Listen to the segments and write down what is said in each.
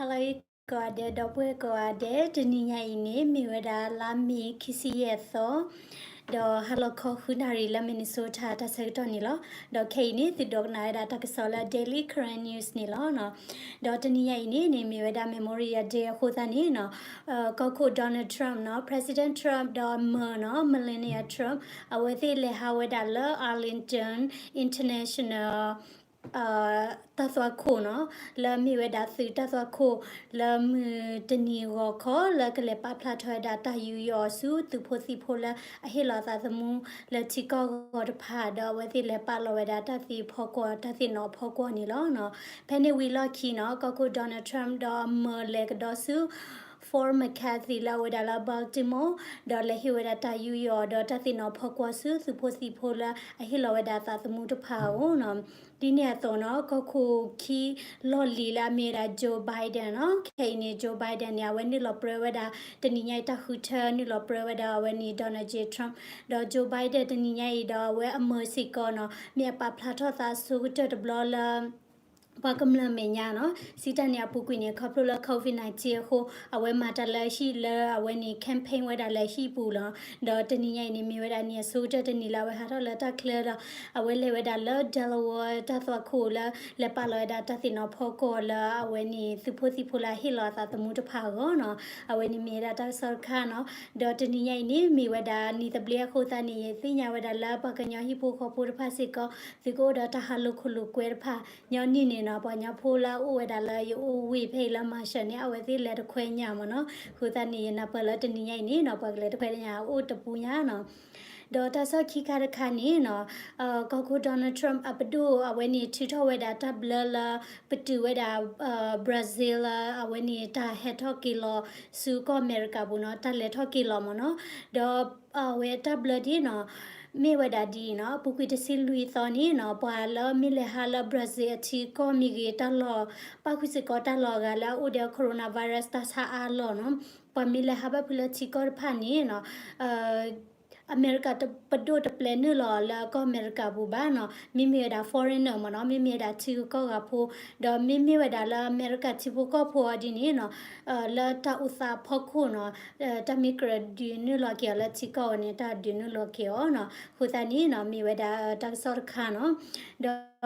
ဟါလၢအဂ့ၤကိးဂၤဒဲး ဒီပုၢ်ဝဲၢ်ကိးဂၤဒဲး, တနံၤညါအံၤန့ၣ် မ့ၢ်ဝဲဒၣ်လါမ့ၤခံဆံယဲၢ်သီ, ဒီးဟါလီၤခီဃုနၣ်ရံၣ်လၢ Minnesota တၢ်ဆၢကတီၢ်န့ၣ်လီၤ. ဒီးခဲအံၤန့ၣ် သုဒိကနၣ်ဝဲဒၣ်တၢ်ကစီၣ်လၢ Daily Karen News န့ၣ်လီၤ. ဒီးတနံၤညါအံၤန့ၣ်န့ၣ် မ့ၢ်ဝဲဒၣ် Memorial Day အဃိသတးန့ၣ်နီၤ, ကီၢ်ခိၣ် Donald Trump နီၤ, President Trump ဒီးအမၢနီၤ, Melania Trump အဝဲသ့ၣ်လဲၤဟးဝဲဒၣ်လၢ Arlington International တၢ်သွၣ်ခိၣ်နီၤ, လၢမ့ၢ်ဝဲဒၣ်သုးတၢ်သွၣ်ခိၣ် လၢမုၢ်တနံၤဂီၤခီ လၢကလဲၤပာ်ဖျါထီၣ်ဝဲဒၣ်တၢ်ယူးယီၣ်ဆူသုးဖိသံၣ်ဖိလၢအဟ့ၣ်လီၤအသးသမူလၢထံကီၢ်ဂီၤတဖၣ်, ဒီးအဝဲသ့ၣ်လဲၤပာ်လီၤဝဲဒၣ်တၢ်သံအဖီကွီၤ တၢ်သ့ၣ်နီၣ်အဖီကွီၤန့ၣ်လီၤ. ဖဲန့ၣ်ဝံၤလီၢ်ခံနီၤ, ကီၢ်ခိၣ် Donald Trump ဒီးအမၢလဲၤကဒီးဆူ Fort McCarthy လၢအဝဲဒၣ်လၢ Baltimore, ဒီးလဲၤဟ့ၣ်ဝဲဒၣ်တၢ်ယူးယီၣ် ဒီးတၢ်သ့ၣ်နီၣ်ဖီကွီၤဆူသုးဖိသံၣ်ဖိလၢအဟ့ၣ်လီၤဝဲဒၣ်အသးသမူတဖၣ်အဂီၢ်နီၤ. ဒ်န့ၣ်အသိးနီၤ, ကီၢ်ခိၣ်ခံလီၢ်လံၤလၢအမ့ၢ်ဝဲဒၣ် Joe Biden နီၤ, ခဲအံၤန့ၣ် Joe Biden န့ၣ် အဝဲနုာ်လီၤပြၢဝဲဒၣ် တနံၤညါအံၤတၢ်ဃုထၢ နုာ်လီၤပြၢဝဲဒၣ်အဝဲန့ၣ် Donald J Trump, ဒီး Joe Biden တနံၤညါအံၤဒီးအဝဲအမၢစ့ၢ်ကီးနီၤ, မ့ၢ်အပာ်ဖျါထီၣ်သးအဆိကတၢၢ်တဘျီလၢ ပှၤကမျၢၢ်မဲာ်ညါနီၤ, စံးတၢ်န့ၣ်အပူၤကွံာ်န့ၣ် ခီဖျိလၢ COVID nineteen အဃိ အဝဲမၤတၢ်လၢဟံၣ်လၢအဝဲန့ၣ် campaign ဝဲဒၣ်လၢဟံၣ်ပူၤလီၤ. ဒီးတနံၤညါအံၤန့ၣ် မ့ၢ်ဝဲဒၣ်နံၤအဆိကတၢၢ်တနံၤလၢအဝဲဟးထီၣ်လၢတၢ်ချၢဒီး အဝဲလဲၤဝဲဒၣ်လၢ Delaware တၢ်သွၣ်ခိၣ်လၢ လဲၤပာ်လီၤဝဲဒၣ်တၢ်သ့ၣ်နီၣ်ဖီကွီၤလၢအဝဲန့ၣ် သုးဖိသံၣ်ဖိလၢအဟ့ၣ်လီၤအသးသမူတဖၣ်အဂီၢ်နီၤ, အဝဲန့ၣ်မ့ၢ်ဝဲဒၣ်တၢ်ကစီၣ်တခါနီၤ. ဒီးတနံၤညါအံၤန့ၣ် မ့ၢ်ဝဲဒၣ်နံၤသဘျ့အဃိသတးန့ၣ် ယသ့ၣ်ညါဝဲဒၣ်လၢပှၤကညီဟံၣ်ဖိဃီဖိတဖၣ်စ့ၢ်ကီး သုကအိၣ်ဒီးတၢ်ဟးလိာ်ခိၣ်လိာ်ကွဲတဖၣ် ညီနုၢ်န့ၣ်နီၤ, ပှၤကညီဖိလၢအအိၣ်ဝဲဒၣ်လၢယအိၣ်ဝ့ၢ်ဖဲအံၤလၢ Marshall န့ၣ် အဝဲသ့ၣ်လဲၤတခွဲညၣ်မ့ၢ်နီၤ, အဃိသတးန့ၣ် ယနၢ်ပၢၢ်လၢတနံၤညါအံၤန့ၣ်နီၤ ပှၤကလဲၤတခွဲညၣ်အိၣ်တပူၤညါနီၤ. ဒီးတၢ်ကစီၣ်ခံခါတခါန့ၣ်နီၤ, ကီၢ်ခိၣ် Donald Trump အပဒိၣ်အဝဲန့ၣ်ထုးထီၣ်ဝဲဒၣ်တၢ်ဘျၢလၢ ပတုာ်ဝဲဒၣ် Brazil လၢအဝဲန့ၣ်တၢ်ဟဲထီၣ်က့ၤလီၤဆူကီၢ်အမဲရကၤပူၤနီၤ, တၢ်လဲၤထီၣ်က့ၤလီၤမ့ၢ်နီၤ. ဒီးအဝဲတၢ်ဘျၢဒ်နီၤ မ့ၢ်ဝဲဒၣ်ဒ်အံၤနီၤ, အပူၤကွံာ်တဆံလွံၢ်သီန့ၣ်နီၤ, ပှၤလၢမ့ၢ်လဲၤဟးလၢ Brazil အထံကီၢ်မ့ၢ်ဂ့ၤ တၢ်လီၢ် ပၣ်ဃုာ်စ့ၢ်ကီးတၢ်လီၢ်အဂၤလၢအအိၣ်ဒီး coronavirus တၢ်ဆါအါလီၢ်နီၤ, ပှၤမ့ၢ်လဲၤဟးဘၣ်ဖုးလၢထံကီၢ်တဖၣ်န့ၣ်နီၤ အမဲရကၤပဒိၣ်တပျဲနုာ်လီၤလၢကီၢ်အမဲရကၤပူၤဘၣ်နီၤ, မ့မ့ၢ်ဝဲဒၣ် foreigner မ့ၢ်နီၤ, မ့မ့ၢ်ဝဲဒၣ်ထံဂုၤကီၢ်ဂၤဖိ, ဒီးမ့မ့ၢ်ဝဲဒၣ်လၢအမဲရကၤထံဖိကီၢ်ဖိအီၤဒ်န့ၣ်နီၤ, လၢတၢ်အိၣ်သးအဖီခိၣ်နီၤ, တၢ်မ့ၢ်ကြၢးဒုးနုာ်လီၤက့ၤအီၤလၢထံကီၢ်ဝဲန့ၣ် တၢ်ဒုးနုာ်လီၤက့ၤအီၤနီၤ, အဃိသတးန့ၣ်နီၤ မ့ၢ်ဝဲဒၣ်တၢ်ကစီၣ်တခါနီၤ, ဒီး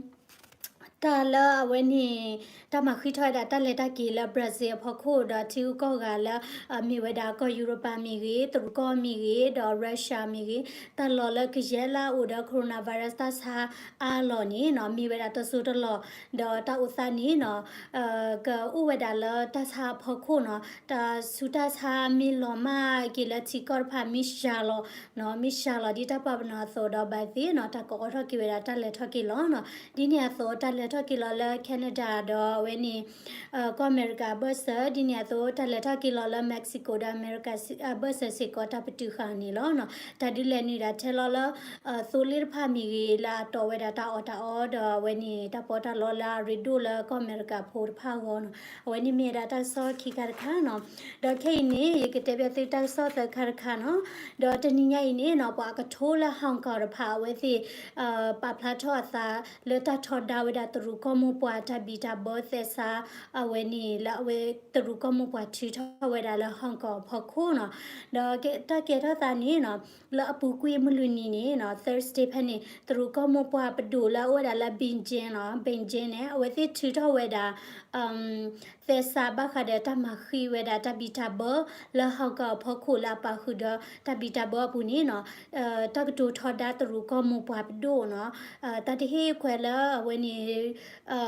တၢ်လၢအဝဲန့ၣ် တၢ်မၤဃံးထီၣ်ဝဲဒၣ်တၢ်လဲၤတၢ်က့ၤလၢ Brazil အဖီခိၣ်ဒီးထံဂုၤကီၢ်ဂၤလၢ မ့ၢ်ဝဲဒၣ်ကီၢ်ယူရပၤမ့ၢ်ဂ့ၤ တရူးကီၢ်မ့ၢ်ဂ့ၤ ဒီး Russia မ့ၢ်ဂ့ၤ တၢ်လီၢ်လၢကယဲၢ်လၢအအိၣ်ဒီး coronavirus တၢ်ဆါအါလီၢ်န့ၣ်နီၤ မ့ၢ်ဝဲဒၣ်တစိၢ်တလီၢ်, ဒီးတၢ်အိၣ်သးန့ၣ်နီၤ ကအိၣ်ဝဲဒၣ်လၢတၢ်ဆါအဖီခိၣ်နီၤ, တၢ်ဆူးတၢ်ဆါမ့ၢ်လီၤမၢ်က့ၤလၢထံကီၢ်တဖၣ် မ့ၢ်စှၤလီၤ မ့ၢ်စှၤလီၤဒ်တၢ်ပာ်ပနီၣ်အသိးဒီးဘၣ်သ့ၣ်နီၤ တၢ်ကအိးထီၣ်က့ၤဝဲဒၣ်တၢ်လဲၤထီၣ်က့ၤလီၤနီၤ, ဒ်န့ၣ်အသိးတၢ်လဲၤထီၣ်က့ၤလီၤလၢ Canada ဒီးအဝဲန့ၣ် ကီၢ်အမဲရကၤအဘၢၣ်စၢၤ, ဒ်န့ၣ်အသိးတၢ်လဲၤထီၣ်က့ၤလီၤလၢ Mexico ဒီးအမဲရကၤ အဘၢၣ်စၢၤစ့ၢ်ကီးတၢ်ပတုာ်ဃာ်န့ၣ်လီၤနီၤ, တၢ်ဒုးလဲၤနုာ်ဒၣ်ထဲလီၤလၢ သိလ့ၣ်တဖၣ်မ့ၢ်ဂ့ၤ လၢအတီဝဲဒၣ်တၢ်အီၣ်တၢ်အီဒီးအဝဲန့ၣ် တၢ်ပီးတၢ်လီလၢအရ့ဒိၣ်လၢကီၢ်အမဲရကၤဖိတဖၣ်အဂီၢ်နီၤ, အဝဲန့ၣ်မ့ၢ်ဝဲဒၣ်တၢ်ကစီၣ်ခံခါတခါနီၤ, ဒီးခဲအံၤန့ၣ် ယကတဲဘၣ်သုတၢ်ကစီၣ်သၢခါတခါနီၤ, ဒီးတနံၤညါအံၤန့ၣ်နီၤ ပှၤအကထိလၢ Hong Kong တဖၣ်အဝဲသ့ၣ် ပာ်ဖျါထီၣ်အသးလၢတၢ်ထီဒါဝဲဒၣ်တရူးကီၢ်မိၢ်ပှၢ်တၢ်ဘံၣ်တၢ်ဘၢသဲးစး အဝဲန့ၣ်လၢအဝဲတရူးကီၢ်မိၢ်ပှၢ်ထုးထီၣ်ဝဲဒၣ်လၢ Hong Kong အဖီခိၣ်နီၤ, ဒီးတၢ်ကဲထီၣ်သးန့ၣ်နီၤ လၢအပူၤကွံာ်မုၢ်လွံၢ်နံၤန့ၣ်နီၤ Thursday ဖဲန့ၣ် တရူးကီၢ်မိၢ်ပှၢ်ပဒိၣ်လၢအအိၣ်ဝဲဒၣ်လၢ Beijing နီၤ Beijing န့ၣ် အဝဲသ့ၣ်ထုးထီၣ်ဝဲဒၣ် သဲးစးဘၣ်ဃးဒီးတၢ်မၤဃံးဝဲဒၣ်တၢ်ဘံၣ်တၢ်ဘၢလၢ Hong Kong အဖီခိၣ်လၢအပာ်ဃုာ်ဒီးတၢ်ဘံၣ်တၢ်ဘၢအပူၤန့ၣ်နီၤ, တၢ်ကတိၤထီဒါတရူးကီၢ်မိၢ်ပှၢ်ပဒိၣ်နီၤ, တၢ်တဟ့ၣ်ခွဲးလၢအဝဲန့ၣ်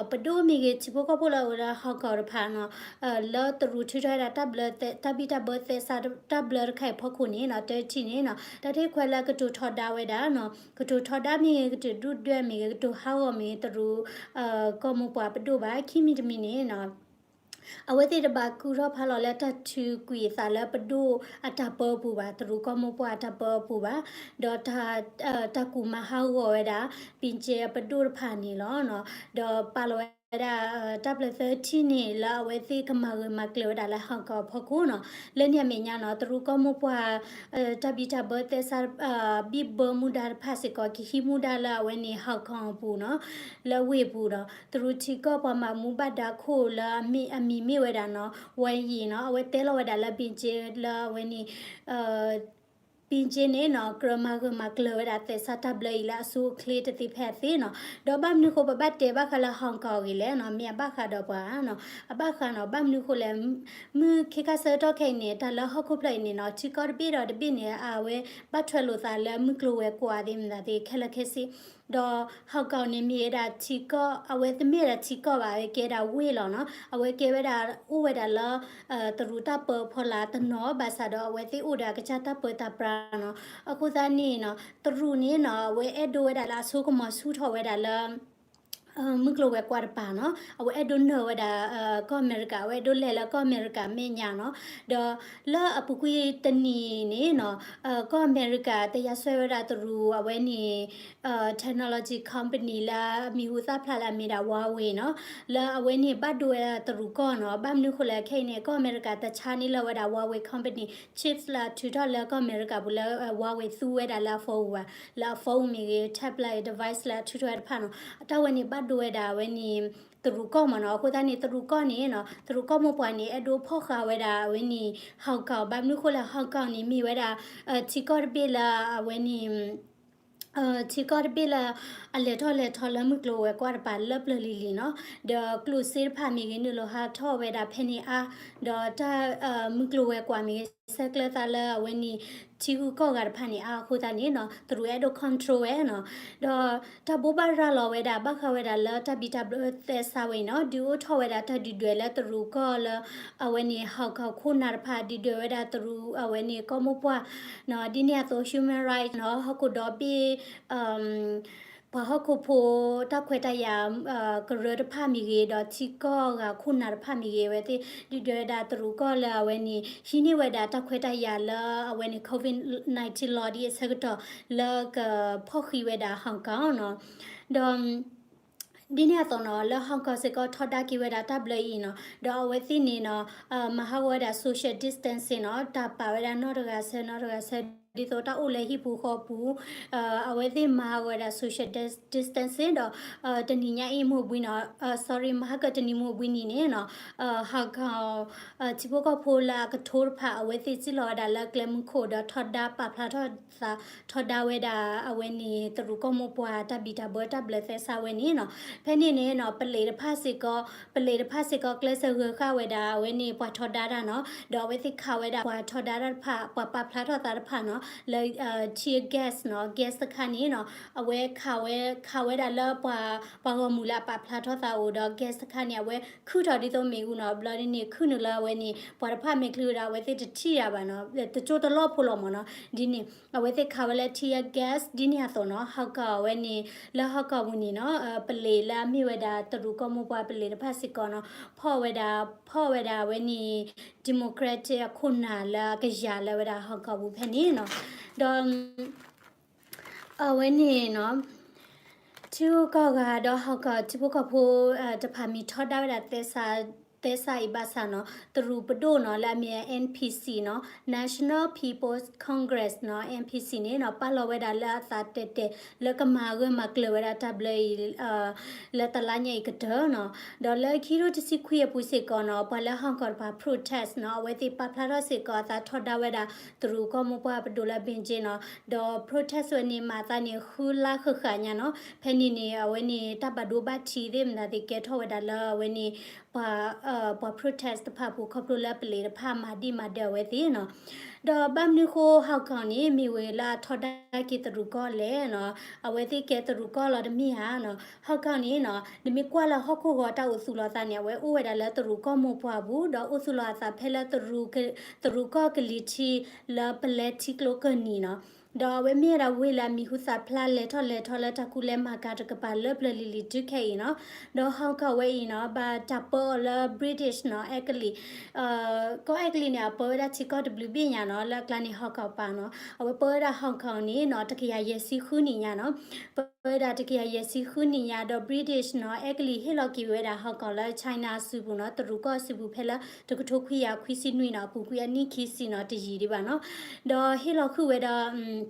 ပဒိၣ်မ့ၢ်ဂ့ၤ ထံဖိကီၢ်ဖိလၢအအိၣ်လၢ Hong Kong တဖၣ်နီၤ, လၢတရူးထုးထီၣ်ဝဲဒၣ်တၢ်ဘျၢ တၢ်ဘံၣ်တၢ်ဘၢသဲးစးတၢ်ဘျၢတခါအံၤအဖီခိၣ်န့ၣ်နီၤ တထံၣ်န့ၣ်နီၤ တၢ်တဟ့ၣ်ခွဲးလၢကတိၤထီဒါဝဲဒၣ်နီၤ, ကတိၤထီဒါမ့ၢ်ဂ့ၤ ကတိၤဒုၣ်ဒွဲၣ်မ့ၢ်ဂ့ၤ ကတိၤဟးဂီၤမ့ၢ်ဂ့ၤ တရူး ကီၢ်မိၢ်ပှၢ်ပဒိၣ်ဘၣ် ခံမံၤတမံၤန့ၣ်နီၤ အဝဲသ့ၣ်တဘၣ်ကူၣ်ထီၣ်ဖးလီၤလၢတၢ်ထုးကွံာ်အသးလၢပဒိၣ်အတၢ်ပၢအပူၤဘၣ်, တရူးကီၢ်မိၢ်ပှၢ်အတၢ်ပၢအပူၤဘၣ်, ဒီးတၢ်ကူၣ်မၤဟးဂီၤဝဲဒၣ် Beijing ပဒိၣ်တဖၣ်န့ၣ်လီၤ. ဒီးပာ်လီၤဝဲ ဝဲဒၣ် တၢ်ဘျၢသၢထံၣ်န့ၣ် လၢအဝဲသ့ၣ်ကမၤဂၢၢ်မၤကျၢၤဝဲဒၣ်လၢ Hong Kong အဖီခိၣ်နီၤ. လၢန့ၣ်အမဲာ်ညါနီၤ တရူးကီၢ်မိၢ်ပှၢ် တၢ်ဘံၣ်တၢ်ဘၢသဲစး ဘံၣ်ဘၢမူဒါတဖၣ်စ့ၢ်ကီး ကဟံးမူဒါလၢအဝဲန့ၣ် Hong Kong အပူၤနီၤ, လၢဝ့ၢ်ပူၤဒီး တရူးထံကီၢ်ပှၤမၤမူဘၣ်ဒါခိၣ်လၢအမံၤမ့ၢ်ဝဲဒၣ်နီၤ ဝဲယံၤနီၤ အဝဲတဲလီၤဝဲဒၣ်လၢ Beijing လၢအဝဲန့ၣ် Beijing န့ၣ်နီၤ ကြၢးမၤဂၢၢ်မၤကျၢၤဝဲဒၣ်သဲစးတၢ်ဘျၢအံၤလၢအဆိအချ့တသ့ဖဲအသ့နီၤ. ဒီးဘၣ်မနုၤဃိပဘၣ်တဲဘၣ်ဃးလၢ Hong Kong အဂ့ၢ်လဲၣ်နီၤ, မ့ၢ်အဘၣ်ဃးဒီးပှၤနီၤ, အဘၣ်ဃးနီၤ, ဘၣ်မနုၤဃိလဲၣ်, မုၢ်ခ့ခါဆၢကတီၢ်ခဲအံၤန့ၣ် တၢ်လၢဟီၣ်ခိၣ်ဖျၢၣ်အံၤန့ၣ်နီၤ ထံကီၢ်တဘ့ၣ်ဒီးတဘ့ၣ်န့ၣ် အဝဲဘၣ်ထွဲလိာ်သးလၢမုၢ်ကျိၤဝဲၤကွာ်သ့ၣ်မတၤသ့ၣ်ခဲလၢာ်ခဲဆ့ ဒီး Hong Kong န့ၣ်မ့ၢ်ဝဲဒၣ်ထံကီၢ် အဝဲတမ့ၢ်ဝဲဒၣ်ထံကီၢ်ဘၣ် အဝဲကဲဒၣ်ဝ့ၢ်လီၤနီၤ, အဝဲကဲဝဲဒၣ်အိၣ်ဝဲဒၣ်လၢ တရူးတၢ်ပၢအဖီလာ်တနီၤ ဘၣ်ဆၣ်ဒီးအဝဲသ့ၣ်အိၣ်ဒီးအကစၢ်တၢ်ပၢတၢ်ပြးနီၤ. အဃိသတးန့ၣ်နီၤ တရူးန့ၣ်နီၤ အဝဲအဲၣ်ဒိးဝဲဒၣ်လၢအဆိကမီၤဆူၣ်ထီၣ်ဝဲဒၣ်လၢ မုၢ်ကျိၤဝဲၤကွာ်တပၤနီၤ, အဝဲအဲၣ်ဒိးနၢၤဝဲဒၣ် ကီၢ်အမဲရကၤ, အဝဲအဲၣ်ဒိးလဲၤလၢကီၢ်အမဲရကၤမဲာ်ညါနီၤ. ဒီးလၢအပူၤကွံာ်တနံၤန့ၣ်နီၤ ကီၢ်အမဲရကၤတယါစွဲဝဲဒၣ်တရူးအဝဲန့ၣ် technology company လၢအမံၤဟူသၣ်ဖျါလၢအမ့ၢ်ဒၣ် Huawei နီၤ, လၢအဝဲန့ၣ်ဘၣ်ဒိဝဲဒၣ်တရူးကီၢ်နီၤ. ဘၣ်မနုၤဃိလဲၣ်ခဲအံၤန့ၣ် ကီၢ်အမဲရကၤတဆါန့ၢ်လီၤဝဲဒၣ် Huawei company chips လၢအထုးထီၣ်လၢကီၢ်အမဲရကၤပူၤလၢ Huawei သူဝဲဒၣ်လၢအ phone ပူၤဘၣ်, လၢအ phone မ့ၢ်ဂ့ၤ tablet device လၢအထုးထီၣ်ဝဲတဖၣ်နီၤ, အတၢ်ဝဲန့ၣ်ဘၣ်ဒိဝဲဒၣ်အဝဲန့ၣ် တရူးကီၢ်မ့ၢ်နီၤ. အဃိသတးန့ၣ် တရူးကီၢ်န့ၣ်နီၤ တရူးကီၢ်မိၢ်ပှၢ်န့ၣ် အဲၣ်ဒိးဖီၣ်ဃာ်ဝဲဒၣ်အဝဲန့ၣ် Hong Kong, ဘၣ်မနုၤဃိလဲၣ် Hong Kong န့ၣ်မ့ၢ်ဝဲဒၣ် ထံကီၢ်တဘ့ၣ်လၢအဝဲန့ၣ် ထံကီၢ်တဘ့ၣ်လၢ အလဲၤထီၣ်လဲၤထီလၢမုၢ်ကျိၤဝဲၤကွာ်တပၤလၢပျၢၤလံၤလံၤနီၤ, ဒီးကျိၣ်စ့တဖၣ်မ့ၢ်ဂ့ၤ နုာ်လီၤဟးထီၣ်ဝဲဒၣ်ဖဲန့ၣ်အါ, ဒီးတၢ် မုၢ်ကျိၤဝဲၤကွာ်မ့ၢ်ဂ့ၤ ဆဲးကျၢသးလၢအဝဲန့ၣ် ထံဂုၤကီၢ်ဂၤတဖၣ်န့ၣ်အါအဃိသတးန့ၣ်နီၤ တရူးအဲၣ်ဒိး control ဝဲနီၤ, ဒီးတၢ်ဘိးဘၣ်ရၤလီၤဝဲဒၣ် ဘၣ်ဃးဝဲဒၣ်လၢတၢ်ဘံၣ်တၢ်ဘၢသဲစးဝဲအံၤနီၤ ဒုးအိၣ်ထီၣ်ဝဲဒၣ်တၢ်ဒုးဒွဲၣ်လၢတရူးကီၢ်လၢ အဝဲန့ၣ် Hong Kong ခိၣ်နၢ်တဖၣ် ဒုးဒွဲၣ်ဝဲဒၣ်တရူးအဝဲန့ၣ်ကီၢ်မိၢ်ပှၢ်နီၤ, ဒ်န့ၣ်အသိး human rights နီၤ ဟီၣ်ခိၣ်ဒီဘ့ၣ် ပှၤဟီၣ်ခိၣ်ဖိတၢ်ခွဲးတၢ်ယာ် ကရၢတဖၣ်မ့ၢ်ဂ့ၤ ဒီးထံကီၢ်ဂၤခိၣ်နၢ်တဖၣ်မ့ၢ်ဂ့ၤ အဝဲသ့ၣ်ဒုးဒွဲၣ်ဝဲဒၣ်တရူးကီၢ်လၢအဝဲန့ၣ် ဟံးန့ၢ်ဝဲဒၣ်တၢ်ခွဲးတၢ်ယာ်လၢအဝဲန့ၣ် COVID nineteen လီၤဒ်အဆၢကတီၢ် လၢကဖီၣ်ဃံးဝဲဒၣ် Hong Kong နီၤ, ဒီး ဒ်န့ၣ်အသိးနီၤ လၢ Hong Kong စ့ၢ်ကီးထီဒါက့ၤဝဲဒၣ်တၢ်ဘျၢအံၤနီၤ, ဒီးအဝဲသ့ၣ်န့ၣ်နီၤ မၤဟးဂီၤဝဲဒၣ် social distancing နီၤ, တၢ်ပာ်ဝဲဒၣ်နီတဂၤဆၢနီတဂၤဆၢ ဒ်သိးတၢ်အိၣ်လၢဟံၣ်ပူၤဃီပူၤ အဝဲသ့ၣ်မၤဟးဂီၤဝဲဒၣ် social distancing ဒီး တနံၤညါအံၤမုၢ်ဘှံးနီၤ sorry မဟါကတနံၤမုၢ်ဘှံးနံၤန့ၣ်နီၤ Hong Kong ထံဖိကီၢ်ဖိလၢအကထိတဖၣ် အဝဲသ့ၣ်စံၣ်လီၤဝဲဒၣ်လၢကျဲမုၢ်ခိၣ်ဒီးထီဒါပာ်ဖျါထီၣ်သး ထီဒါဝဲဒၣ်အဝဲန့ၣ် တရူးကီၢ်မိၢ်ပှၢ်တၢ်ဘံၣ်တၢ်ဘၢတၢ်ဘျၢသဲစးဝဲန့ၣ်နီၤ, ဖဲန့ၣ်န့ၣ်နီၤ ပလံးတဖၣ်စ့ၢ်ကီး ပလံးတဖၣ်စ့ၢ်ကီးကျဲးစၢးဂၢၤဃာ်ဝဲဒၣ်အဝဲန့ၣ် ပှၤထီဒါတၢ်နီၤ, ဒီးအဝဲသ့ၣ်ခးဝဲဒၣ်ပှၤထီဒါတၢ်တဖၣ် ပှၤပာ်ဖျါထီၣ်သးတဖၣ်နီၤ လၢ tear gas နီၤ gas တခါန့ၣ်နီၤ အဝဲခးဝဲ ခးဝဲဒၣ်လၢပှၤ ပှၤဂီၢ်မုၢ်လၢအပာ်ဖျါထီၣ်သးအိၣ်ဒီး gas တခါန့ၣ် အဝဲခုၣ်ထီၣ်ဒ်သိးမ့ၣ်အူနီၤ, ဘျီဒ်န့ၣ် ခုၣ်နုာ်လၢအဝဲန့ၣ် ပှၤတဖၣ်မဲာ်ချံဝဲဒီး အဝဲသ့ၣ်တထံၣ်ယၤဘၣ်နီၤ, တကၠိတလီၢ်ဖိလီၤမ့ၢ်နီၤ, ဒ်န့ၣ် အဝဲသ့ၣ်ခးဝဲလၢ tear gas ဒ်န့ၣ်အသိးနီၤ Hong Kong အဝဲန့ၣ် လၢ Hong Kong ပူၤန့ၣ်နီၤ ပလံးလၢအမ့ၢ်ဝဲဒၣ်တရူးကီၢ်မိၢ်ပှၢ်ပလံးတဖၣ်စ့ၢ်ကီးနီၤ ဖီၣ်ဝဲဒၣ် ဖီၣ်ဝဲဒၣ်အဝဲန့ၣ် democratic အခိၣ်နၢ်လၢအကယၤလၢဝဲဒၣ် Hong Kong ပူၤဖဲန့ၣ်နီၤ, ဒီး အဝဲန့ၣ်နီၤ ထံဂုၤကီၢ်ဂၤဒီး Hong Kong ထံဖိကီၢ်ဖိ တဖၣ်မ့ၢ်ထီဒါဝဲဒၣ် သဲစးအံၤဘၣ်ဆၣ်နီၤ တရူးပဒိၣ်နီၤ လၢအမ့ၢ် NPC နီၤ National People's Congress နီၤ NPC န့ၣ်နီၤ ပာ်လီၤဝဲဒၣ်လၢအသးတဲာ်တဲာ် လၢကမၤဂၢၢ်မၤကျၢၤဝဲဒၣ်တၢ်ဘျၢအံၤ လၢတလါညါအံၤကတၢၢ်နီၤ, ဒီးလၢခံထိတဆံခွံအပူၤစ့ၢ်ကီးနီၤ ပှၤလၢ Hong Kong တဖၣ် protest နီၤ အဝဲသ့ၣ်ပာ်ဖျါထီၣ်စ့ၢ်ကီးအသးထီဒါဝဲဒၣ် တရူးကီၢ်မိၢ်ပှၢ်ပဒိၣ်လၢ Beijing နီၤ, ဒီး protest ဝဲန့ၣ် မၤသးန့ၣ် ဃုလါဃၣ်ဃၣ်ညါနီၤ, ဖဲန့ၣ်န့ၣ် အဝဲန့ၣ် တၢ်ဘၣ်ဒိဘၣ်ထံးသ့ၣ်မတၤသ့ၣ်ကဲထီၣ်ဝဲဒၣ်လၢအဝဲန့ၣ် ပှၤ ပှၤ protest တဖၣ်အပူၤ ခီဖျိလၢပလံးတဖၣ်မၤဒံၣ်မၤဒၢအဝဲသ့ၣ်နီၤ, ဒီးဘၣ်မနုၤဃိ Hong Kong န့ၣ် မ့ၢ်ဝဲလၢအထီဒါက့ၤတရူးကီၢ်လဲၣ်နီၤ, အဝဲသ့ၣ်ကဲတရူးကီၢ်လီၤတမ့ၢ်ဧါနီၤ, Hong Kong န့ၣ်နီၤ နမ့ၢ်ကွၢ်လၢဟီၣ်ခိၣ်ဂီၤတၢ်အိၣ်သူၣ်လီၤသးန့ၣ် အဝဲအိၣ်ဝဲဒၣ်လၢတရူးကီၢ်မိၢ်ပှၢ်ပူၤ ဒီးအိၣ်သူၣ်လီၤအသးဖဲလၢ တရူးကီၢ်ကလံၤထံးလၢပလဲထံကျိကၢၢ်နံၤနီၤ, ဒီးအဝဲမ့ၢ်ဝဲဒၣ်ဝ့ၢ်လၢအမံၤဟူသၣ်ဖျါလဲၤထီၣ်လဲၤထီလၢတၢ်ကူလဲၤမၤကၤတကပၤလၢပျၢၤလံၤလံၤတုၤခဲအံၤနီၤ, ဒီး Hong Kong ဝဲအံၤနီၤ ဘၣ်တၢ်ပၢအီၤလၢ British နီၤ အဲကလံး ကီၢ်အဲကလံးန့ၣ် အပၢဝဲဒၣ်ထံကီၢ်တဘျုးဘ့ၣ်ညါနီၤ, လၢအကျါန့ၣ် Hong Kong ပာ်နီၤ, အဝဲပၢဝဲဒၣ် Hong Kong န့ၣ်နီၤ တကယၤယဲၢ်ဆံဃုနံၣ်ညါနီၤ, ပ ဝဲဒၣ်တကယၤယဲၢ်ဆံဃုနံၣ်ညါဒီး British နီၤ အဲကလံးဟ့ၣ်လီၤက့ၤဝဲဒၣ် Hong Kong လၢ China အစုပူၤနီၤ တရူးကီၢ်အစုပူၤဖဲလၢ တကထိခွံကယၤခွံဆံနွံနီၤ အပူၤကွံာ်အနံၣ်ခံဆံနီၤ တယံာ်ဒံးဘၣ်နီၤ ဒီးဟ့ၣ်လီၤဃုာ်ဝဲဒီး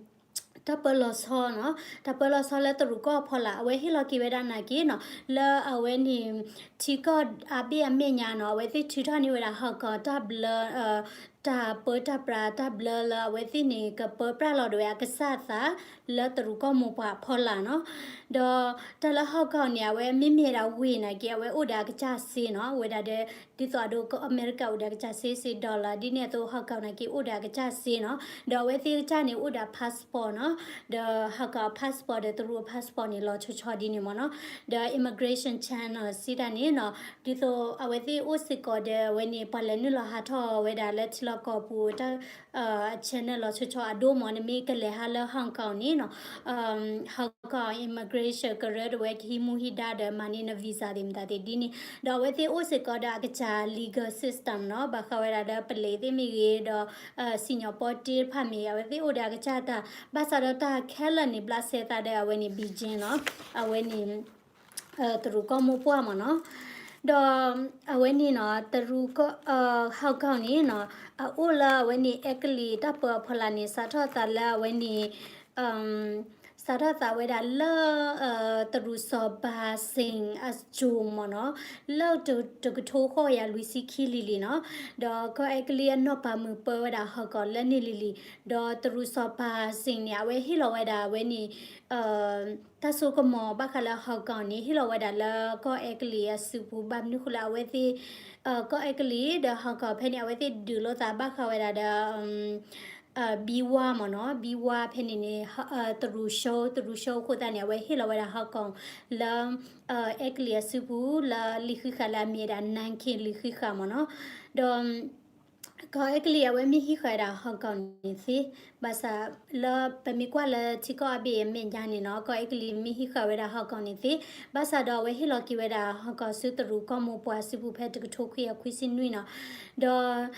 တၢ်ပၢလီၤဆီနီၤ တၢ်ပၢလီၤဆီလၢတရူးကီၢ်အဖီလာ် အဝဲဟ့ၣ်လီၤက့ၤဝဲဒၣ်နာ်က့နီၤ လၢအဝဲန့ၣ် ထံကီၢ်အါဘ့ၣ်အမဲာ်ညါနီၤ အဝဲသ့ၣ်ထုးထီၣ်န့ၢ်ဝဲဒၣ် Hong Kong တၢ်ဘျၢ တၢ်ပၢတၢ်ပြးတၢ်ဘျၢလၢအဝဲသ့ၣ်န့ၣ် ကပၢပြးလီၤဒၣ်ဝဲအကစၢ်သး လၢတရူးကီၢ်မိၢ်ပှၢ်အဖီလာ်နီၤ ဒီးတၢ်လၢ Hong Kong န့ၣ် အဝဲမ့မ့ၢ်ဒၣ်ဝ့ၢ်နာ်က့ အဝဲအိၣ်ဒီးအကစၢ်စ့နီၤ ဝဲဒၣ်ဒီး ဒ်သိးအဒိ အမဲရကၤအိၣ်ဒီးအကစၢ်စ့ စ့ dollar ဒ်န့ၣ်အသိး Hong Kong နာ်က့ အိၣ်ဒီးအကစၢ်စ့နီၤ ဒီးအဝဲသ့ၣ်ကစၢ်န့ၣ် အိၣ်ဒီး passport နီၤ ဒီး Hong Kong passport ဒီးတရူး passport န့ၣ် လီၤဆီဆီဒ်န့ၣ်မ့ၢ်နီၤ ဒီး immigration channel စံးတၢ်န့ၣ်နီၤ ဒ်သိးအဝဲသ့ၣ်အိၣ်စ့ၢ်ကီးဒီးအဝဲန့ၣ် ပှၤလဲၤနုာ်လီၤဟးထီၣ်ဝဲဒၣ်လၢထံလီၢ်ကီၢ်ပူၤ တၢ် အ channel လီၤဆီဆီအဒိမ့ၢ် နမ့ၢ်ကလဲၤဟးလၢ Hong Kong န့ၣ်နီၤ Hong Kong immigration ကရၢတဝဲကဟံးမူဟံးဒါဒီးမၤန့ၢ်န visa သ့ၣ်မတၤသ့ၣ်ဒ်န့ၣ် ဒီးအဝဲသ့ၣ်အိၣ်စ့ၢ်ကီးဒီးအကစၢ် legal system နီၤ ဘၣ်ဃးဝဲဒၣ်ဒီးပလံးသ့ၣ်မ့ၢ်ဂ့ၤ ဒီး စံၣ်ညီၣ်ပီတ့တဖၣ်မ့ၢ်ဂ့ၤ အဝဲသ့ၣ်အိၣ်ဒီးအကစၢ်တၢ် ဘၣ်ဆၣ်ဒီးတၢ်ခဲလၢာ်န့ၣ် ဘျးစဲသးဒီးအဝဲန့ၣ် Beijing နီၤ အဝဲန့ၣ် တရူးကီၢ်မိၢ်ပှၢ်မ့ၢ်နီၤ ဒီး အဝဲန့ၣ်နီၤ တရူးကီၢ် Hong Kong န့ၣ်နီၤ အအိၣ်လၢအဝဲန့ၣ် အဲကလံးတၢ်ပၢအဖီလာ်န့ၣ် စးထီၣ်သးလၢအဝဲန့ၣ် စးထီၣ်သးဝဲဒၣ်လၢ တရူးစီၤဘၤစ့ၣ်အစိၤမ့ၢ်နီၤ လၢတကထိဃိးကယၤလွံၢ်ဆံခံလံၤလံၤနီၤ ဒီးကီၢ်အဲကလံးအနီၢ်ပၤမုၢ်ပၢဝဲဒၣ် Hong Kong လၢန့ၣ်လံၤလံၤ ဒီးတရူးစီၤဘၤစ့ၣ်န့ၣ် အဝဲဟ့ၣ်လီၤဝဲဒၣ်အဝဲန့ၣ် တၢ်စိကမီၤဘၣ်ဃးလၢ Hong Kong န့ၣ် ဟ့ၣ်လီၤဝဲဒၣ်လၢကီၢ်အဲကလံးအစုပူၤ ဘၣ်မနုၤဃိလၢအဝဲသ့ၣ် ကီၢ်အဲကလံးဒီး Hong Kong ဖဲန့ၣ် အဝဲသ့ၣ်ဒုးလိာ်သးဘၣ်ဃးဝဲဒၣ်ဒီး ဘံဝါမ့ၢ်နီၤ ဘံဝါဖဲန့ၣ်န့ၣ် တရူး show တရူး show အဃိသတးန့ၣ် အဝဲဟ့ၣ်လီၤဝဲဒၣ် Hong Kong လၢ အဲကလံးအစုပူၤ လၢလံာ်ဃံးဃာ်လၢအမ့ၢ်ဝဲဒၣ် နၣ်က့ၣ်လံာ်ဃံးဃာ်မ့ၢ်နီၤ ဒီး ကီၢ်အဲကလံးအဝဲမ့ၢ်ဟံးဃာ်ဝဲဒၣ် Hong Kong န့ၣ်သ့, ဘၣ်ဆၣ်လၢပမ့ၢ်ကွၢ်လၢထံကီၢ်အါဘ့ၣ်အမဲာ်ညါန့ၣ်နီၤ ကီၢ်အဲကလံးမ့ၢ်ဟံးဃာ်ဝဲဒၣ် Hong Kong န့ၣ်သ့, ဘၣ်ဆၣ်ဒီးအဝဲဟ့ၣ်လီၤက့ၤဝဲဒၣ် Hong Kong ဆူတရူးကီၢ်မိၢ်ပှၢ်စုပူၤဖဲတကထိခွံကယၤခွံဆံနွံနီၤ, ဒီး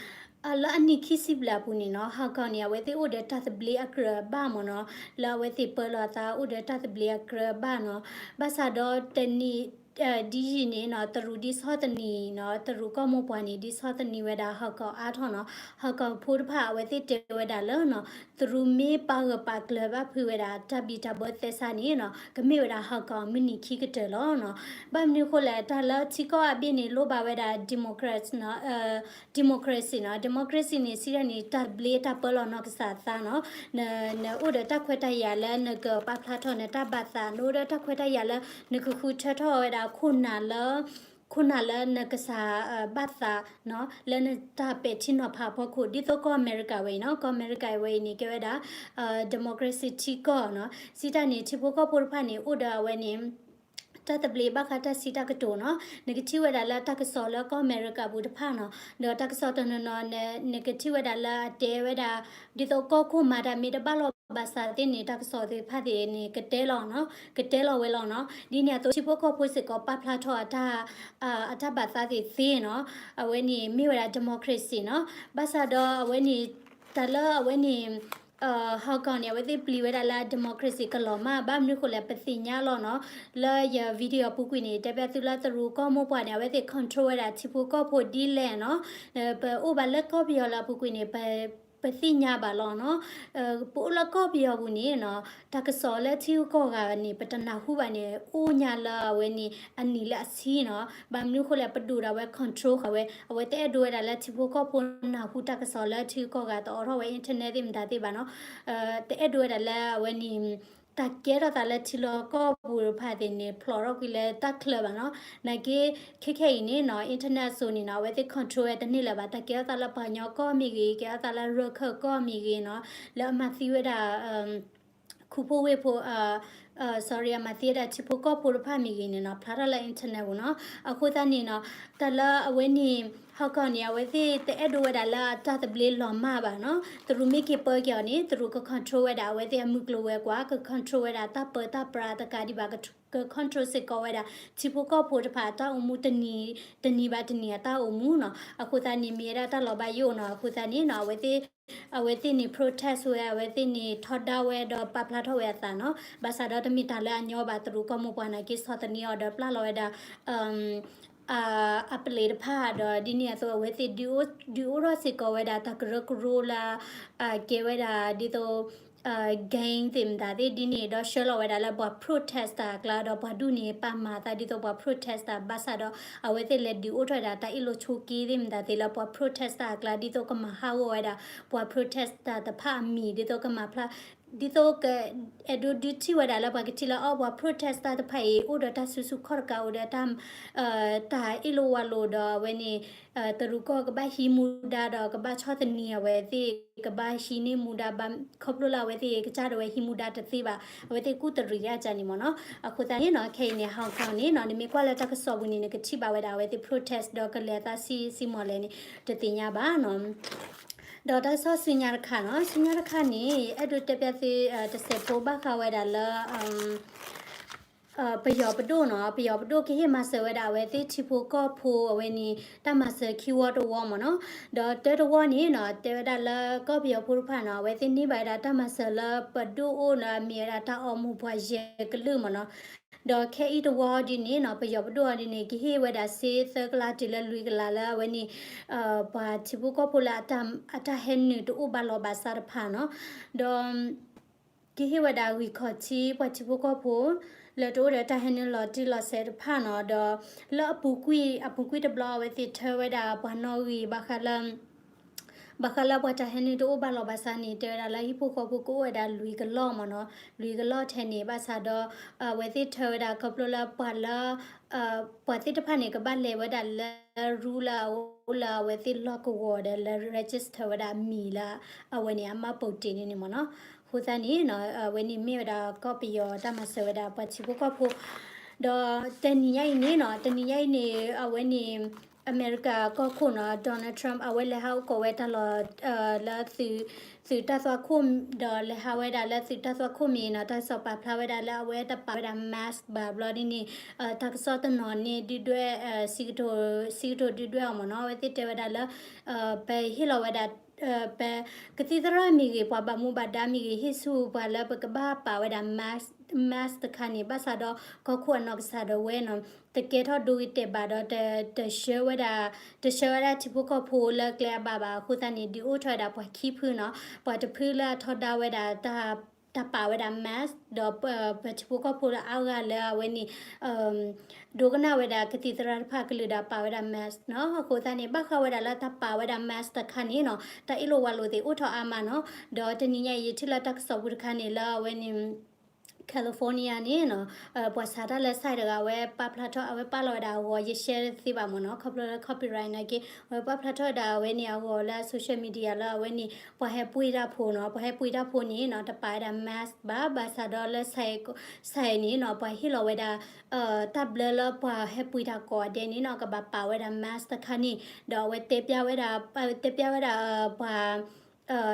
လၢအနံၣ်ခံဆံဘျဲၣ်အပူၤန့ၣ်နီၤ Hong Kong န့ၣ် အဝဲသ့ၣ်အိၣ်ဒီးတၢ်သဘျ့အကြၢးဘၣ်မ့ၢ်နီၤ, လၢအဝဲသ့ၣ်ပၢလီၤအသးအိၣ်ဒီးတၢ်သဘျ့အကြၢးဘၣ်နီၤ, ဘၣ်ဆၣ်ဒီးတနံၣ် ဒ်ယံာ်န့ၣ်နီၤ တရူးဒ်ဆီၣ်သနံးနီၤ တရူးကီၢ်မိၢ်ပှၢ်န့ၣ် ဒ်ဆီၣ်သနံးဝဲဒၣ် Hong Kong အါထီၣ်နီၤ, Hong Kong ဖိတဖၣ် အဝဲသ့ၣ်တဲဝဲဒၣ်လၢနီၤ တရူးမ့ၢ်ပာ်ဂၢၢ်ပာ်ကျၢၤဘၣ်ဖုးဝဲဒၣ် တၢ်ဘံၣ်တၢ်ဘၢသဲစးန့ၣ်နီၤ ကမ့ၢ်ဝဲဒၣ် Hong Kong မုၢ်နံၤခံကတၢၢ်လီၤနီၤ. ဘၣ်မနုၤအဃိလဲၣ် တၢ်လၢထံကီၢ်အါဘ့ၣ်န့ၣ် လိၣ်ဘၣ်ဝဲဒၣ် democracy နီၤ democracy နီၤ, democracy န့ၣ် စံးဒၣ်န့ၣ် တၢ်ဘျ့တၢ်ပၢလီၤနီၢ်ကစၢ်သးနီၤ, နအိၣ်ဒီးတၢ်ခွဲးတၢ်ယာ်လၢနကပာ်ဖျါထီၣ်နတၢ်ဘၣ်သး, နအိၣ်ဒီးတၢ်ခွဲးတၢ်ယာ်လၢ နကဃုထၢထီၣ်ဝဲဒၣ်ခိၣ်နၢ်လၢ ခိၣ်နၢ်လၢနကစၢ်ဘၣ်သးနီၤ လၢနတၢ်ပဲာ်ထံနီၤဖးအဖီခိၣ် ဒ်သိးကီၢ်အမဲရကၤဝဲအံၤနီၤ, ကီၢ်အမဲရကၤဝဲအံၤန့ၣ် ကဲဝဲဒၣ် democracy ထံကီၢ်နီၤ, စံးတၢ်န့ၣ် ထံဖိကီၢ်ဖိတဖၣ်န့ၣ် အိၣ်ဒီးအဝဲန့ၣ် တၢ်သဘျ့ဘၣ်ဃးတၢ်စံးတၢ်ကတိၤနီၤ, နကထံၣ်ဝဲဒၣ်လၢတၢ်ကစီၣ်လၢကီၢ်အမဲရကၤပူၤတဖၣ်နီၤ, ဒီးတၢ်ကစီၣ်တနီၤနီၤ နကထံၣ်ဝဲဒၣ်လၢအတဲဝဲဒၣ် ဒ်သိးကီၢ်ခိၣ်မၤတၢ်မ့ၢ်တဘၣ်လီၤဘၣ်စးသ့ၣ်န့ၣ် တၢ်ကစီၣ်သ့ၣ်တဖၣ်သ့ၣ်န့ၣ် ကတဲလီၤနီၤ, ကတဲလီၤဝဲလီၤနီၤ, ဒ်န့ၣ်အသိးထံဖိကီၢ်ဖိစ့ၢ်ကီးပာ်ဖျါထီၣ်အတၢ် အတၢ်ဘၣ်သးသ့ၣ်သ့နီၤ, အဝဲန့ၣ်မ့ၢ်ဝဲဒၣ် democracy နီၤ, ဘၣ်ဆၣ်ဒီးအဝဲန့ၣ် တၢ်လၢအဝဲန့ၣ် Hong Kong န့ၣ် အဝဲသ့ၣ်ပျံၤဝဲဒၣ်လၢ democracy ကလီၤမၢ် ဘၣ်မနုၤဃိလဲၣ် ပသ့ၣ်ညါလီၤနီၤ, လၢယ video အပူၤကွံာ်န့ၣ် တဲဘၣ်သုလၢတရူးကီၢ်မိၢ်ပှၢ်န့ၣ် အဝဲသ့ၣ် control ဝဲဒၣ်ထံဖိကီၢ်ဖိဒ်လဲၣ်နီၤ, ပအိၣ်ဘၣ်လၢကီၢ်ပယီၤလၢအပူၤကွံာ်န့ၣ် ပ ပသ့ၣ်ညါဘၣ်လီၤနီၤ, ပအိၣ်လၢကီၢ်ပယီၤပူၤန့ၣ်နီၤ, တၢ်ကစီၣ်လၢထံဂုၤကီၢ်ဂၤန့ၣ် ပတနၢ်ဟူဘၣ်န့ၣ် အိၣ်ညါလၢအဝဲန့ၣ် အနံၣ်လၢအဆံနီၤ, ဘၣ်မနုၤဃိလဲၣ် ပဒိၣ်ဒၣ်ဝဲ control ဃာ်ဝဲ, အဝဲတအဲၣ်ဒိးဝဲဒၣ်လၢထံဖိကီၢ်ဖိနၢ်ဟူတၢ်ကစီၣ်လၢထံဂုၤကီၢ်ဂၤ တအိးထီၣ်ဝဲ internet သ့ၣ်မတၤသ့ၣ်ဘၣ်နီၤ, တအဲၣ်ဒိးဝဲဒၣ်လၢအဝဲန့ၣ် တၢ်ကဲထီၣ်သးလၢထံလီၢ်ကီၢ်ပူၤတဖၣ်သ့ၣ်န့ၣ် ဖျိးထီၣ်ကွံာ်လၢတၢ်ချၢဘၣ်နီၤ, နာ်က့ ခဲခဲအံၤန့ၣ်နီၤ internet အစိၤန့ၣ်နီၤ အဝဲသ့ၣ် control ဝဲတန့ၢ်လၢၤဘၣ်, တၢ်ကဲထီၣ်သးလၢပှၤကညီကီၢ်မ့ၢ်ဂ့ၤ, ကဲထီၣ်သးလၢရခၢၣ်ကီၢ်မ့ၢ်ဂ့ၤနီၤ, လၢအမၤသံဝဲဒၣ် ခူဖိဝ့ၢ်ဖိ sorry အမၤသံဝဲဒၣ်ထံဖိကီၢ်ဖိတဖၣ်မ့ၢ်ဂ့ၤန့ၣ်နီၤ ဖျါထီၣ်လၢ internet ပူၤနီၤ, အဃိသတးန့ၣ်နီၤ တၢ်လၢအဝဲန့ၣ် Hong Kong န့ၣ် အဝဲသ့ၣ်တအဲၣ်ဒိးဝဲဒၣ်လၢအတၢ်သဘျ့လီၤမၢ်ဘၣ်နီၤ. တရူးမ့ၢ်က့ၤပၢက့ၤအီၤန့ၣ် တရူးက control ဝဲဒၣ်အဝဲသ့ၣ်အမုၢ်ကျိၤဝဲၤကွာ်, က control ဝဲဒၣ်တၢ်ပၢတၢ်ပြးတကးဒံးဘၣ်, က control စ့ၢ်ကီးဝဲဒၣ် ထံဖိကီၢ်ဖိတဖၣ်အတၢ်အိၣ်မူတနံၤ, တနံၤဘၣ်တနံၤအတၢ်အိၣ်မူနီၤ. အဃိသတးန့ၣ် မ့ၢ်ဝဲဒၣ်တၢ်လီၤဘၣ်ယိၣ်နီၤ. အဃိသတးန့ၣ်နီၤ အဝဲသ့ၣ် အဝဲသ့ၣ်န့ၣ် protest ဝဲ, အဝဲသ့ၣ်န့ၣ် ထီဒါဝဲဒီးပာ်ဖျါထီၣ်ဝဲအသးနီၤ. ဘၣ်ဆၣ်ဒီးတမ့ၢ်တၢ်လၢအညီဘၣ်, တရူးကီၢ်မိၢ်ပှၢ်နာ်က့ ဆီၣ်သနံးအီၤဒီးပျၢ်လီၤဝဲဒၣ် အပလံးတဖၣ်ဒီးဒ်န့ၣ်အသိး အဝဲသ့ၣ်ဒုးအိၣ်ထီၣ်စ့ၢ်ကီးဝဲဒၣ်တၢ်ကရၢကရိလၢ ကဲဝဲဒၣ်ဒ်သိး gang သ့ၣ်မတၤသ့ၣ်ဒ်န့ၣ် ဒီးဆှၢလီၤဝဲဒၣ်လၢပှၤ protest တၢ်အကျါဒီးပှၤဒူၣ်န့ၣ် ပာ်မၤသးဒ်သိးပှၤ protest တၢ် ဘၣ်ဆၣ်ဒီး အဝဲသ့ၣ်လဲၤဒုးအိၣ်ထီၣ်ဝဲဒၣ်တၢ်အ့ၣ်လိာ်ဆိးက့သ့ၣ်မတၤသ့ၣ်လၢပှၤ protest တၢ်အကျါ ဒ်သိးကမၤဟးဂီၤဝဲဒၣ် ပှၤ protest တၢ်တဖၣ်အမံၤ ဒ်သိးကမၤဖျါ ဒ်သိးက အဲၣ်ဒိးဒုးထံၣ်ဝဲဒၣ်လၢပှၤကထံၣ်လၢအီၤ ပှၤ protest တၢ်တဖၣ်အံၤ အိၣ်ဒီးတၢ်စုဆူၣ်ခီၣ်တကး အိၣ်ဒီးတၢ် တၢ်အ့ၣ်လိာ်ဝါလိာ်ဒီးအဝဲန့ၣ် တရူးကီၢ်ကဘၣ်ဟံးမူဒါဒီးကဘၣ်ဆီၣ်သနံးအဝဲသ့ၣ် ကဘၣ်ဟံးန့ၢ်မူဒါဘၣ် ခီဖျိလၢအဝဲသ့ၣ်ကစၢ်ဒၣ်ဝဲဟံးမူဒါတသ့ဘၣ် အဝဲသ့ၣ်ကူၣ်တရံးဒၣ်ကန့ၣ်မ့ၢ်နီၤ. အဃိသတးန့ၣ်နီၤ ခဲအံၤန့ၣ် Hong Kong န့ၣ်နီၤ နမ့ၢ်ကွၢ်လၢတၢ်ကစီၣ်ပူၤန့ၣ် နကထံၣ်ဘၣ်ဝဲဒၣ်အဝဲသ့ၣ် protest ဒီးကလဲၤအသးဆံးဆံးမီၢ်လဲၣ်န့ၣ် တသ့ၣ်ညါဘၣ်နီၤ. ဒီးတၢ်ကစီၣ်ဆူညါတခါနီၤ ဆူညါတခါန့ၣ် အဲၣ်ဒိးတဲပျၢ်သု တစဲးဖိဘၣ်ဃးဝဲဒၣ်လၢ ပယီၤပဒိၣ်နီၤ ပယီၤပဒိၣ်ကဟ့ၣ်မၤစၢၤဝဲဒၣ်အဝဲသ့ၣ်ထံဖိကီၢ်ဖိအဝဲန့ၣ် တၢ်မၤစၢၤခံဝီတဝီမ့ၢ်နီၤ. ဒီးတၢတဝီန့ၣ်နီၤ တဲဝဲဒၣ်လၢကီၢ်ပယီၤဖိတဖၣ်နီၤ အဝဲသ့ၣ်န့ၢ်ဘၣ်ဝဲဒၣ်တၢ်မၤစၢၤလၢပဒိၣ်အိၣ်လၢအမ့ၢ်ဝဲဒၣ်တၢ်အိၣ်မူပှၤယဲၢ်ကလုာ်မ့ၢ်နီၤ. ဒီးခဲအံၤတဝီဒ်န့ၣ်နီၤ ပယီၤပဒိၣ်အီၤဒ်န့ၣ် ကဟ့ၣ်ဝဲဒၣ်စ့သၢကလးတုၤလၢလွံၢ်ကလးလၢအဝဲန့ၣ် ပှၤထံဖိကီၢ်ဖိလၢ အတၢ်ဟဲနုာ်တအိၣ်ဘၣ်လီၤဘၣ်စးတဖၣ်နီၤ. ဒီး ကဟ့ၣ်ဝဲဒၣ်ဂံၢ်ခီၣ်ထံးပှၤထံဖိကီၢ်ဖိ လၢတအိၣ်ဒီးတၢ်ဟဲနုာ်လီၤတံၢ်လီၤဆဲးတဖၣ်နီၤ. ဒီးလၢအပူၤကွံာ် အပူၤကွံာ်တဘျီ အဝဲသ့ၣ်ထၢဝဲဒၣ်ပှၤနီၣ်ဂံၢ်ဘၣ်ဃးလၢ ဘၣ်ဃးလၢပှၤတၢ်ဟဲနုာ်တအိၣ်ဘၣ်လီၤဘၣ်စးန့ၣ် တဲဝဲဒၣ်လၢဟံၣ်ဖိဃီဖိကအိၣ်ဝဲဒၣ်လွံၢ်ကလီၢ်မ့ၢ်နီၤ. လွံၢ်ကလီၢ်ထဲန့ၣ် ဘၣ်ဆၣ်ဒီး အဝဲသ့ၣ်ထၢဝဲဒၣ်ခီဖျိလၢပှၤလၢ ပှၤသ့ၣ်တဖၣ်န့ၣ် ကဘၣ်လဲၤဝဲဒၣ်လၢ rule လၢအအိၣ်လၢအဝဲသ့ၣ်လီၢ်ကဝီၤဒီးလၢ register ဝဲဒၣ်အမံၤလၢ အဝဲန့ၣ်အမှတ်ပုံတင်န့ၣ်န့ၣ်မ့ၢ်နီၤ. အဃိသတးန့ၣ်နီၤ အဝဲန့ၣ်မ့ၢ်ဝဲဒၣ်ကီၢ်ပယီၤတၢ်မၤစၢၤဝဲဒၣ်ပှၤထံဖိကီၢ်ဖိ ဒီးတနံၤညါအံၤန့ၣ်နီၤ တနံၤညါအံၤန့ၣ် အဝဲန့ၣ် အမဲရကၤကီၢ်ခိၣ်နီၤ Donald Trump အဝဲလဲၤဟးအိၣ်ကီးဝဲတၢ်လီၢ် လၢ သုးတၢ်သွၣ်ခိၣ် ဒီးလဲၤဟးဝဲဒၣ်လၢသုးတၢ်သွၣ်ခိၣ်မံၤနီၤ တၢ်ကစီၣ်ပာ်ဖျါဝဲဒၣ်လၢအဝဲတပာ်ဝဲဒၣ် mask ဘၣ်ဘျီဒ်န့ၣ် တၢ်ကစီၣ်တနီၤန့ၣ်ဒုၣ်ဒွဲၣ် စံးကတိၤ စံးကတိၤဒုၣ်ဒွဲၣ်အီၤမ့ၢ်နီၤ အဝဲသ့ၣ်တဲဝဲဒၣ်လၢ ပဟ့ၣ်လီၤဝဲဒၣ် ပ ကသံၣ်သရၣ်မ့ၢ်ဂ့ၤ ပှၤဘၣ်မူဘၣ်ဒါမ့ၢ်ဂ့ၤ ဟ့ၣ်ဆူပှၤလၢပကဘၣ်ပာ်ဝဲဒၣ် mask တခါန့ၣ် ဘၣ်ဆၣ်ဒီးကီၢ်ခိၣ်အနီၢ်ကစၢ်ဒၣ်ဝဲနီၤ တကဲထီၣ်ဒိဂ့ၤတဲာ်ဘၣ်ဒီး တဆှၢဝဲဒၣ် တဆှၢဝဲဒၣ်ထံဖိကီၢ်ဖိလၢကျဲအဘၣ်ဘၣ် အဃိသတးန့ၣ် ဒုးအိၣ်ထီၣ်ဝဲဒၣ်ပှၤခံဖုနီၤ ပှၤတဖုလၢအထီဒါဝဲဒၣ် တၢ်ပာ်ဝဲဒၣ် mask ဒီး ပထံဖိကီၢ်ဖိလၢအါဂၤလၢအဝဲန့ၣ် ဒိကနၣ်ဝဲဒၣ်ကသံၣ်သရၣ်တဖၣ်ကလုာ်ဒီးပာ်ဝဲဒၣ် mask နီၤ အဃိသတးန့ၣ် ဘၣ်ဃးဝဲဒၣ်လၢတၢ်ပာ်ဝဲဒၣ် mask တခါန့ၣ်နီၤ တၢ်အ့ၣ်လိာ်ဝါလိာ်သ့ၣ်အိၣ်ထီၣ်အါမးနီၤ ဒီးတနံၤညါအံၤ ယထံၣ်လၢတၢ်ကစီၣ်ပူၤတခါန့ၣ်လၢအဝဲန့ၣ် California န့ၣ်နီၤ ပှၤစးတၢ်လၢ site တဂၤ အဝဲပာ်ဖျါထီၣ် အဝဲပာ်လီၤဝဲဒၣ်အဂီၤ ယ share တသ့ဘၣ်မ့ၢ်နီၤ ခီဖျိလၢ copyright နာ်က့ အဝဲပာ်ဖျါထီၣ်ဝဲဒၣ်အဝဲန့ၣ်အဂီၤလၢ social media လၢအဝဲန့ၣ် ပှၤဟဲပှ့ၤတၢ်ဖိနီၤ ပှၤဟဲပှ့ၤတၢ်ဖိန့ၣ်နီၤ တပာ်ဝဲဒၣ် mask ဘၣ် ဘၣ်ဆၣ်ဒီးလၢ site န့ၣ်နီၤ ပှၤဟ့ၣ်လီၤဝဲဒၣ် တၢ်ဘျၢလၢပှၤဟဲပှ့ၤတၢ်ကိးဂၤဒဲးန့ၣ်နီၤ ကဘၣ်ပာ်ဝဲဒၣ် mask တခါန့ၣ် ဒီးအဝဲတဲပျၢ်ဝဲဒၣ် တဲပျၢ်ဝဲဒၣ် ပှၤ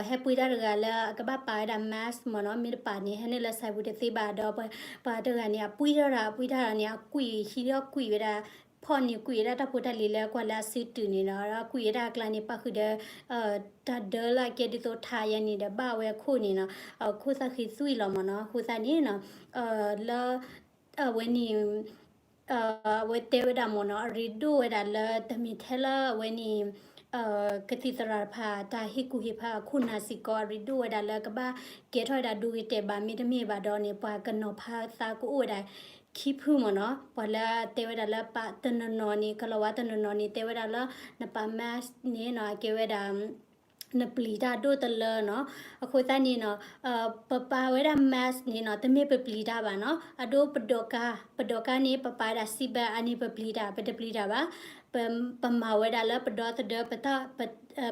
ဟဲပှ့ၤတၢ်တဂၤလၢအကဘၣ်ပာ်ဝဲဒၣ် mask မ့ၢ်နီၤ မ့ၢ်တပာ်န့ၣ် ဟဲနုာ်လၢ site ပူၤတသ့ဘၣ်ဒီး ပှၤတဂၤန့ၣ် အပှ့ၤထီၣ်တၢ် အပှ့ၤထီၣ်တၢ်န့ၣ် အကွံာ်ဟံးထီၣ်ကွံာ်ဝဲဒၣ် ဖီၣ်န့ၢ်ကွံာ်ဝဲဒၣ်တၢ်ဖိတၢ်လံၤလၢကွၢ်လၢအစုတုၤန့ၣ်နီၤ ဒီးကွံာ်ဝဲဒၣ်အကျါန့ၣ် ပၣ်ဃုာ်ဒီး တၢ်ဒၢလၢအကဲဒ်သိးထးယဲန့ၣ်ဒီးဘၣ်ဝဲအခိၣ်န့ၣ်နီၤ အခိၣ်သၣ်ဃံသွံၣ်လီၤမ့ၢ်နီၤ အဃိသတးန့ၣ်နီၤ လၢ အဝဲန့ၣ် အဝဲတဲဝဲဒၣ်မ့ၢ်နီၤ အရ့ဒိၣ်ဝဲဒၣ်လၢတမ့ၢ်ထဲလၢအဝဲန့ၣ် ကသံၣ်သရၣ်တဖၣ် တၢ်ဟ့ၣ်ကူၣ်ဟ့ၣ်ဖးအခိၣ်နၢ်စ့ၢ်ကီး အရ့ဒိၣ်ဝဲဒၣ်လၢကဘၣ်ကဲထီၣ်ဝဲဒၣ်ဒိဂ့ၤတဲာ်ဘၣ် မ့တမ့ၢ်ဘၣ်ဒီးန့ၣ် ပှၤကနီၤဖးသးကအိၣ်ဝဲဒၣ်ခံဖုမ့ၢ်နီၤ ပှၤလၢတဲဝဲဒၣ်လၢပာ်တနီၤနီၤန့ၣ် ကလီၤဝါတနီၤနီၤန့ၣ် တဲဝဲဒၣ်လၢ နပာ် mask န့ၣ်နီၤ အကဲဝဲဒၣ် နပျံၤတၢ်ဒိၣ်တလၢနီၤ အဃိသတးန့ၣ်နီၤ ပပာ်ဝဲဒၣ် mask န့ၣ်နီၤ တမ့ၢ်ပပျံၤတၢ်ဘၣ်နီၤ အဒိပဒိးကါ ပဒိးကါန့ၣ် ပပာ်ဝဲဒၣ် seat belt အန့ၣ်ပပျံၤတၢ် ပတပျံၤတၢ်ဘၣ် ပမၤဝဲဒၣ်လၢပဒီသဒၢ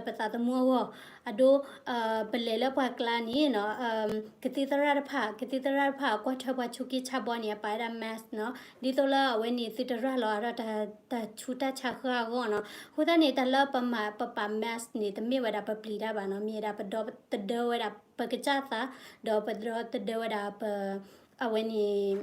ပသးသမူအဂီၢ်, အဒိ ပလဲၤလၢပှၤကျါန့ၣ် ကသံၣ်သရၣ်တဖၣ် ကသံၣ်သရၣ်တဖၣ်အကွၢ်ထွဲပှၤဆူးက့ဆါဘီန့ၣ် အပာ်ဝဲဒၣ် mask နီၤ, ဒ်သိးလၢအဝဲန့ၣ်သုတရၤလီၤအါထီၣ်တၢ်ဆူးတၢ်ဆါဃၢ်အဂီၢ်နီၤ. အဃိသတးန့ၣ် တၢ်လၢပမၤပပာ် mask န့ၣ် တမ့ၢ်ဝဲဒၣ်ပပျံၤတၢ်ဘၣ်နီၤ, မ့ၢ်ဝဲဒၣ်ပဒီသဒၢဝဲဒၣ်ပကစၢ်သး, ဒီးပဒီသဒၢဝဲဒၣ်ပ အဝဲန့ၣ်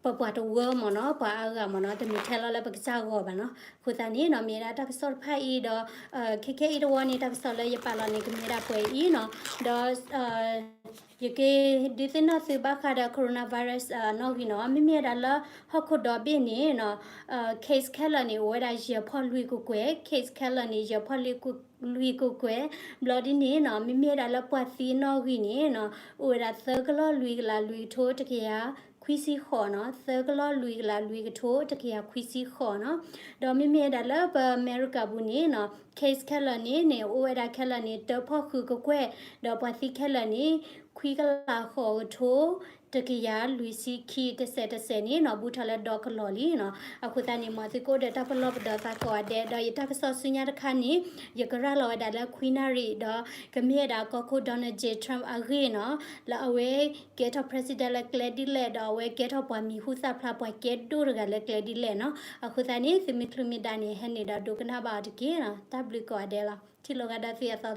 ပပှၤတဝၢမ့ၢ်နီၤ, ပှၤအါဂၤမ့ၢ်နီၤ, တမ့ၢ်ထဲလီၤလၢပကစၢ်ဂီၢ်ဘၣ်နီၤ. အဃိသတးန့ၣ်နီၤ မ့ၢ်ဝဲဒၣ်တၢ်ကစီၣ်တဖၣ်အံၤဒီး ခဲခဲအံၤတဝီန့ၣ် တၢ်ကစီၣ်လၢယပာ်လီၤန့ၣ် ကမ့ၢ်ဝဲဒၣ်ပှဲၤအံၤနီၤ, ဒီး ယကဒုးသ့ၣ်နီၣ်သုဘၣ်ဃးဒီး coronavirus နီၣ်ဂံၢ်နီၤ, မ့မ့ၢ်ဝဲဒၣ်လၢဟီၣ်ခိၣ်ဒီဘ့ၣ်န့ၣ်နီၤ case ခဲလၢာ်န့ၣ် အိၣ်ဝဲဒၣ်ယဲၢ်ဖီၣ်လွံၢ်ကကွဲၢ်, case ခဲလၢာ်န့ၣ် ယဲၢ်ဖီၣ်လွံၢ်ကကွဲၢ်, ဘျီဒ်န့ၣ်နီၤ မ့မ့ၢ်ဝဲဒၣ်လၢပှၤသံနီၣ်ဂံၢ်န့ၣ်နီၤ အိၣ်ဝဲဒၣ်သၢကလီၢ်လွံၢ်ကလးလွံၢ်ကထိတကယၤခွံဆံဃိးနီၤ, သၢကလီၢ်လွံၢ်ကလးလွံၢ်ကထိတကယၤခွံဆံဃိးနီၤ. ဒီးမ့မ့ၢ်ဝဲဒၣ်လၢပအမဲရကၤပူၤန့ၣ်နီၤ case ခဲလၢာ်န့ၣ်န့ၣ် အိၣ်ဝဲဒၣ်ခဲလၢာ်န့ၣ် တၢဖီၣ်ဃုာ်ကကွဲၢ်, ဒီးပှၤသံခဲလၢာ်န့ၣ် ခွံကလးဃိးကထိ တကယၤလွံၢ်ဆံခံ တစဲးတစဲးန့ၣ်နီၤ ဘူးထီၣ်လၢဒီကလီၢ်လံနီၤ. အဃိသတးန့ၣ် မ်သုကအိၣ်ဒီးတၢ်ပလီၢ်ပဒီသးကိးဂၤဒဲး, ဒီးယတၢ်ကစီၣ်ဆူညါတခါန့ၣ် ယကရၤလီၤဝဲဒၣ်လၢခွံနၣ်ရံၣ်, ဒီးကမ့ၢ်ဝဲဒၣ်ကီၢ်ခိၣ် Donald J Trump အဂ့ၢ်နီၤ, လၢအဝဲကဲထီၣ် president လၢကျဲဒ်လဲၣ်, ဒီးအဝဲကဲထီၣ်ပှၤမံၤဟူသၣ်ဖျါပှၤကဲဒိၣ်တဂၤလၢကျဲဒ်လဲၣ်နီၤ. အဃိသတးန့ၣ် သုမ့ၢ်ချုးမ့ၢ်ဒါန့ၣ် ဟဲန့ၣ်ဒီးဒိကနၣ်ဘၣ်အီၤတက့ၢ်နီၤ. တၢ်ဘျုးကိးဂၤဒဲးလီၤ. ထံၣ်လိာ်ဂၤဒီးသုအသီ